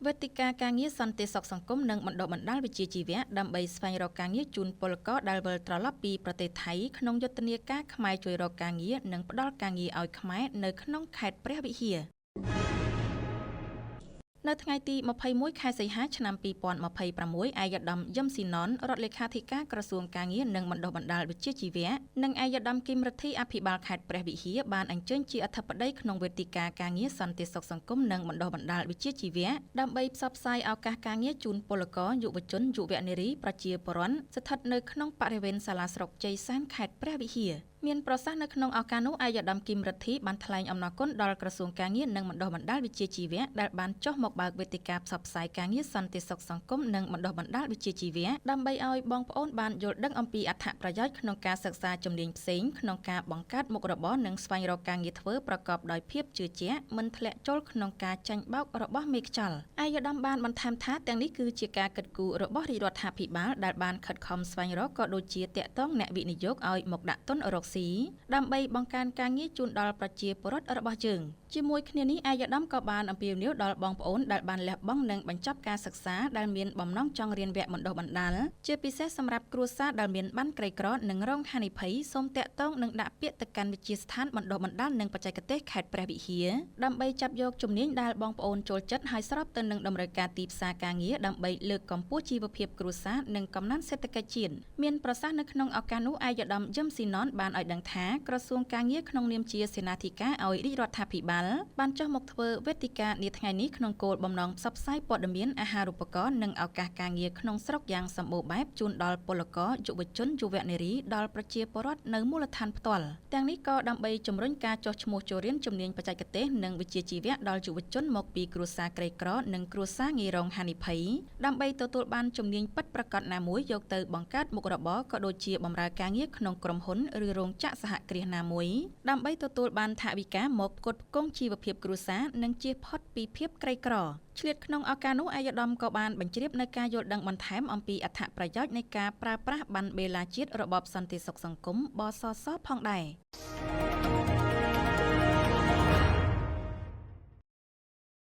វេទិកាការងារសន្តិសុខសង្គមនិងបណ្ដុះបណ្ដាលវិជ្ជាជីវៈដើម្បីស្វែងរកការងារជូនពលករដែលវិលត្រឡប់ពីប្រទេសថៃក្នុងយុទ្ធនាការខ្មែរជួយរកការងារនិងផ្ដល់ការងារឲ្យខ្មែរនៅក្នុងខេត្តព្រះវិហារនៅថ្ងៃទី21ខែសីហាឆ្នាំ2026ឯកឧត្តមយឹមស៊ីណនរដ្ឋលេខាធិការក្រសួងការងារនិងបណ្ដុះបណ្ដាលវិជ្ជាជីវៈនិងឯកឧត្តមគឹមរិទ្ធីអភិបាលខេត្តព្រះវិហារបានអញ្ជើញជាអធិបតីក្នុងវេទិកាការងារសន្តិសុខសង្គមនិងបណ្ដុះបណ្ដាលវិជ្ជាជីវៈដើម្បីផ្សព្វផ្សាយឱកាសការងារជូនពលករយុវជនយុវនារីប្រជាពលរដ្ឋស្ថិតនៅក្នុងបរិវេណសាលាស្រុកជ័យសែនខេត្តព្រះវិហារមានប្រសាសន៍នៅក្នុងឱកាសនោះឯកឧត្តមគឹមរិទ្ធីបានថ្លែងអំណរគុណដល់ក្រសួងការងារនិងបណ្ដុះបណ្ដាលវិជ្ជាជីវៈដែលបានចុះមកបើកវេទិកាផ្សព្វផ្សាយការងារសន្តិសុខសង្គមនិងបណ្ដុះបណ្ដាលវិជ្ជាជីវៈដើម្បីឲ្យបងប្អូនបានយល់ដឹងអំពីអត្ថប្រយោជន៍ក្នុងការសិក្សាជំនាញផ្សេងក្នុងការបង្កើតមុខរបរនិងស្វែងរកការងារធ្វើប្រកបដោយភាពជឿជាក់មិនធ្លាក់ចូលក្នុងការចាញ់បោករបស់មេខ្យល់ឯកឧត្តមបានបន្ថែមថាទាំងនេះគឺជាការគិតគូររបស់រាជរដ្ឋាភិបាលដែលបានខិតខំស្វែងរកក៏ដូចជាតាក់ទងអ្នកវិនិយោគឲ្យមកដាក់ទុនរកស៊ីដើម្បីបង្កើនការងារជូនដល់ប្រជាពលរដ្ឋរបស់យើងជាមួយគ្នានេះឯកឧត្តមក៏បានអំពាវនាវដល់បងប្អូនដែលបានលះបង់និងបញ្ចប់ការសិក្សាដែលមានបំណងចង់រៀនវគ្គបណ្ដុះបណ្ដាលជាពិសេសសម្រាប់គ្រួសារដែលមានប័ណ្ណក្រីក្រនិងរងហានិភ័យសូមតាក់ទងនិងដាក់ពាក្យទៅកាន់វិទ្យាស្ថានបណ្ដុះបណ្ដាលនិងបច្ចេកទេសខេត្តព្រះវិហារដើម្បីចាប់យកជំនាញដែលបងប្អូនចូលចិត្តហើយស្របទៅនឹងតម្រូវការទីផ្សារការងារដើម្បីលើកកម្ពស់ជីវភាពគ្រួសារនិងកំណើនសេដ្ឋកិច្ចជាតិមានប្រសាសន៍នៅក្នុងឱកាសនោះឯកឧត្តមយឹមស៊ីណនបានឲ្យដឹងថាក្រសួងការងារក្នុងនាមជាសេនាធិការឲ្យរាជរដ្ឋាភិបាលបានចុះមកធ្វើវេទិកានាថ្ងៃនេះក្នុងគោលបំណងផ្សព្វផ្សាយព័ត៌មានអាហារូបករណ៍និងឱកាសការងារក្នុងស្រុកយ៉ាងសម្បូរបែបជូនដល់ពលករយុវជនយុវនារីដល់ប្រជាពលរដ្ឋនៅមូលដ្ឋានផ្ទាល់ទាំងនេះក៏ដើម្បីជំរុញការចុះឈ្មោះចូលរៀនជំនាញបច្ចេកទេសនិងវិជ្ជាជីវៈដល់យុវជនមកពីគ្រួសារក្រីក្រនិងគ្រួសារងាយរងហានិភ័យដើម្បីទទួលបានជំនាញពិតប្រាកដណាមួយយកទៅបង្កើតមុខរបរក៏ដូចជាបម្រើការងារក្នុងក្រុមហ៊ុនឬរោងចក្រសហគ្រាសណាមួយដើម្បីទទួលបានថវិកាមកផ្គត់ផ្គង់ជីវភាពគ្រួសារនិងជៀសផុតពីភាពក្រីក្រឆ្លៀតក្នុងឱកាសនោះឯកឧត្តមក៏បានបញ្ជ្រាបនៅការយល់ដឹងបន្ថែមអំពីអត្ថប្រយោជន៍នៃការប្រើប្រាស់ប័ណ្ណបេឡាជាតិរបបសន្តិសុខសង្គមបសសផងដែរ។